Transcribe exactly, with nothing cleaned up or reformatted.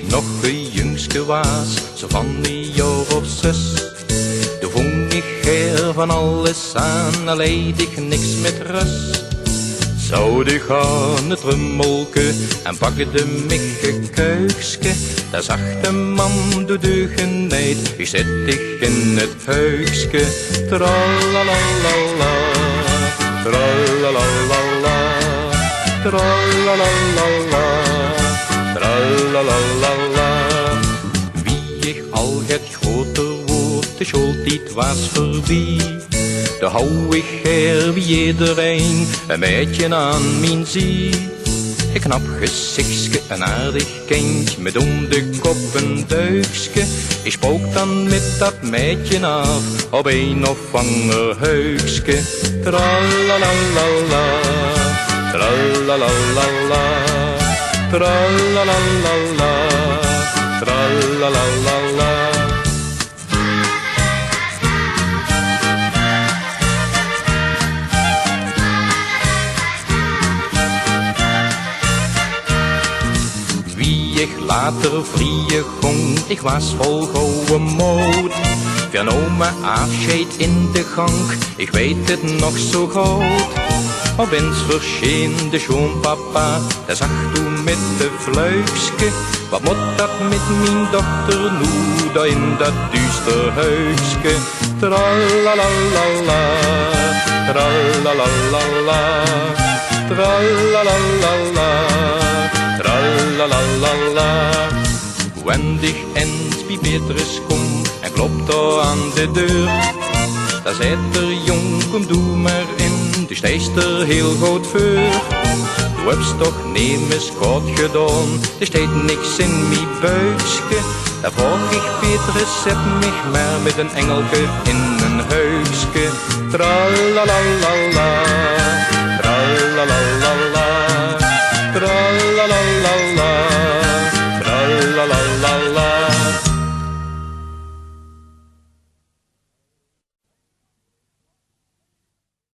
Nog e jungske waas, zoe van e jaor of zes, doe vong ich haer van alles aan, al leet ich niks mit rös. Zouw ich aan 't trummelke en pakde mich e kuikske, dao zag de mam: doe deugenheid, ich zèt dich in 't huikske. Tralalala, tralalala, tralalala, tralalala. Wie ich al get groter woort, de sjooltied waas veurbie, doe hou ich haer wie ederein e maedje aan mien zie. E knap gezichske, e aardig kindj, mit óm de kop e duikske. Ich spook dan mit dat maedje aaf op ein of anger huikske. Tralalala, tralalala, tralalala, tralalala. Wie ich later vrieje góng, ich waas vol gouwe mood. Van oma aafsjeid in de gank, ich weit 't nog zoe good. Op ins versjeen de sjoonpapa, dao zag doe mit e fluikske: wat mót dat mit mien dochter noe, dao in dat duuster huikske? Tralalala, tralalala, tralalala, tralalala. Wen ich ins bie Petrus kóm en klop dao aan de deur, dao zaet d'r: jóng, kóm doe mer in, doe steis d'r hiel good veur. Doe höbs toch nemes kwaod gedaon, d'r steit niks in mie buikske. Dao vraog ich Petrus: zèt mich mer mit e engelke in e huikske. Tralalala,